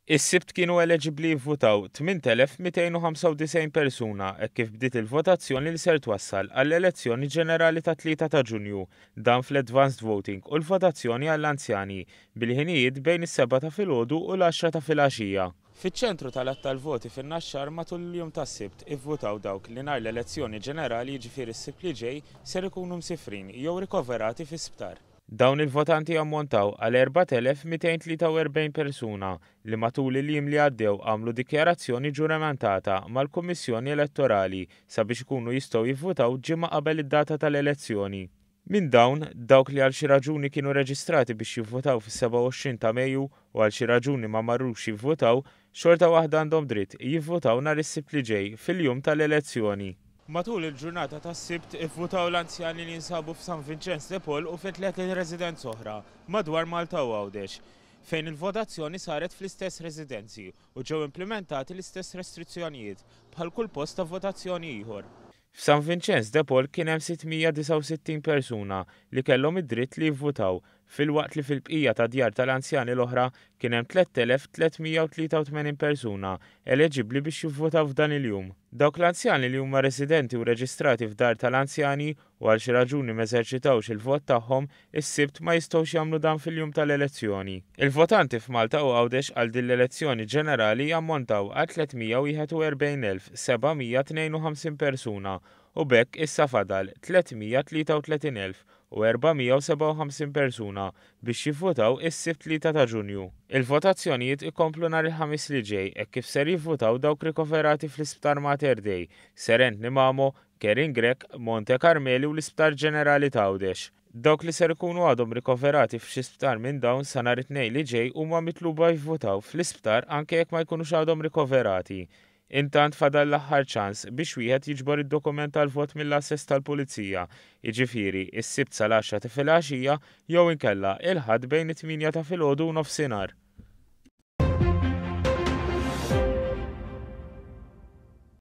Is-Sibt kienu eleġibbli jivvutaw 8,295 persuna hekk kif bdiet il-votazzjoni li ser twassal għall-elezzjoni ġenerali tat-Tlieta ta' Ġunju, dan fl-advanced voting u l-votazzjoni għall-anzjani, bil-ħinijiet bejn is-sebgħa ta' filgħodu u l-għaxra ta' filgħaxija. Fiċ-ċentru tal-għadd tal-voti fin-Naxxar matul il-jum tas-Sibt ivvutaw dawk li nhar l-elezzjoni ġenerali jiġifieri s-Sibt li ġej ser ikunu msifrin jew rikoverati fi sptar. Dawn il-votanti ammontaw għal 4,243 persuna li matul il-jiem li għaddew għamlu dikjarazzjoni ġuramentata mal-Kummissjoni Elettorali sabiex ikunu jistgħu jivvutaw ġimgħa qabel id-data tal-elezzjoni. Minn dawn, dawk li għal xi raġuni kienu reġistrati biex jivvutaw fis-27 ta' Mejju u għal xi raġuni ma marrux jivvutaw, xorta waħda għandhom dritt jivvutaw nhar is-Sibt li ġej fil-jum tal-elezzjoni. Matul il-ġurnata tas-Sibt ivvutaw l-anzjani li jinsabu f'San Vinċenz de Paul u fi 30 residenza oħra madwar Malta u Għawdex, fejn il-votazzjoni saret fl-istess residenzi u ġew implimentati l-istess restrizzjonijiet bħal kull post ta' votazzjoni ieħor. F'San Vinċenz de Paul kien hemm 669 persuna li kellhom id-dritt li jivvutaw filwaqt li fil-bqija tad-djar tal-anzjani l-oħra kien hemm 3,383 persuna eleġibbli biex jivvutaw f'dan il-jum. Dawk l-anzjani li huma residenti u reġistrati f'dar tal-anzjani u għal xi raġuni m'eżerċitawx il-vot tagħhom is-Sibt ma jistgħux jagħmlu dan fil-jum tal-elezzjoni. Il-votanti f'Malta u Għawdex għal din l-elezzjoni ġenerali jammontaw għal 341,752 persuna u b'hekk issa fadal 333,457 persuna biex jivvutaw is-Sibt 3 ta' Ġunju. Il-votazzjonijiet ikomplu nhar il-Ħamis li ġej hekk kif ser jivvutaw dawk rikoverati fl-Isptar Mater Dei, Sir Anthony Mamo, Kerin Grech, Monte Karmeli u l-Isptar Ġenerali t'Għawdex. Dawk li ser ikunu għadhom rikoverati f'xi sptar minn dawn sa nhar it-Tnejn li ġej huma mitluba jivvutaw fl-isptar anke jekk ma jkunux għadhom rikoverati. Intant fadal l-aħħar ċans biex wieħed jiġbor id-dokument tal-vot mill-għasses tal-Pulizija, jiġifieri s-Sibt sal-għaxra ta' filgħaxija jew inkella il-Ħadd bejn it-tmienja ta' filgħodu u nofsinhar.